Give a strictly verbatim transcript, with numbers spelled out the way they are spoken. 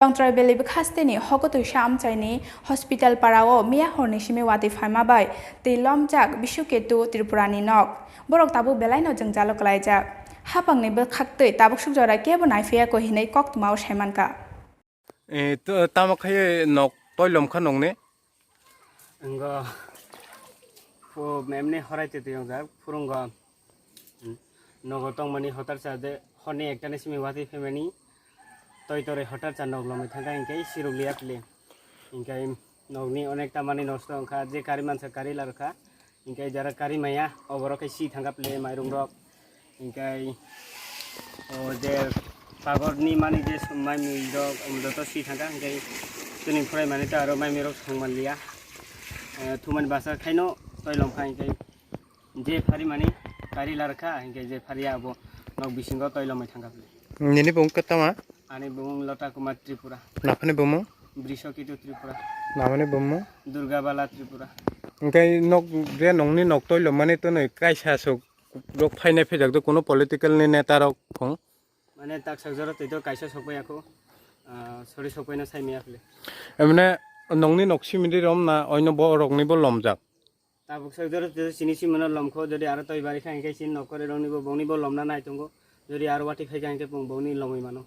Longtrai Valley bwkhasteni Hokotwisa amchaini hospital parao miya horni simi watwi phaima bai twi lomjak Bishuketu Tripurani nok. Borok tabuk belaino jwngjalo kwlaijak. Hapangni bwkhaktwi tabuk sukjora kebo naiphiya kho hinwi koktwmao saimankha. E, to-, tamo khai nok toilom kha nokni? Wngkha, o memni horai twi twi wngjak, phurungo nogo tongmani hotarsa de horni ektani simi watwi phaimani toi toroi hotarsa nok lomwi thangkha, hinkhe siruk liya phle. Hinkhe nokni onekta manwi nosto wngkha, je kari mansa kari larwkha, hinkhe jara kari maya oborok khe si thangkha phle mairum rok. Hinkhe o je pagorni mani je sum-, mai mui rok, um, joto si thangkha, hinkhe chini phurai mani ta aro mai mui rok song manliya. Eh, thumani basa khaino toilom kha, hinkhe je phari mani kari larkha, hinkhe je phariya abo nok bisingo toilomwi thangkha phle. Nini bung kwtama? Ani bung Lota Kumar Tripura. Naphani bumung? Brishokitu Tripura. Namani bumung? Durga Bala Tripura. Hinkhe nok je nokni nok toilom mani twnwi kaisa sok rok phainai phaijakdo kuno political ni neta rok phung. Mane tak sak jora twi to kaisa sokpai akho, ah, sori sokpai na sai maya phle. Emne nokni nok simidi rom na oino bo rokni bo lomjak. Tabuk sak jora twi to sini simano lomkho, jodi aro toi bari kha hinkhe sini nok kore rokni bo bongni bo lomna nai tongo, jodi aro wati phai kha hinkhe bong-, bongni lomwi mano.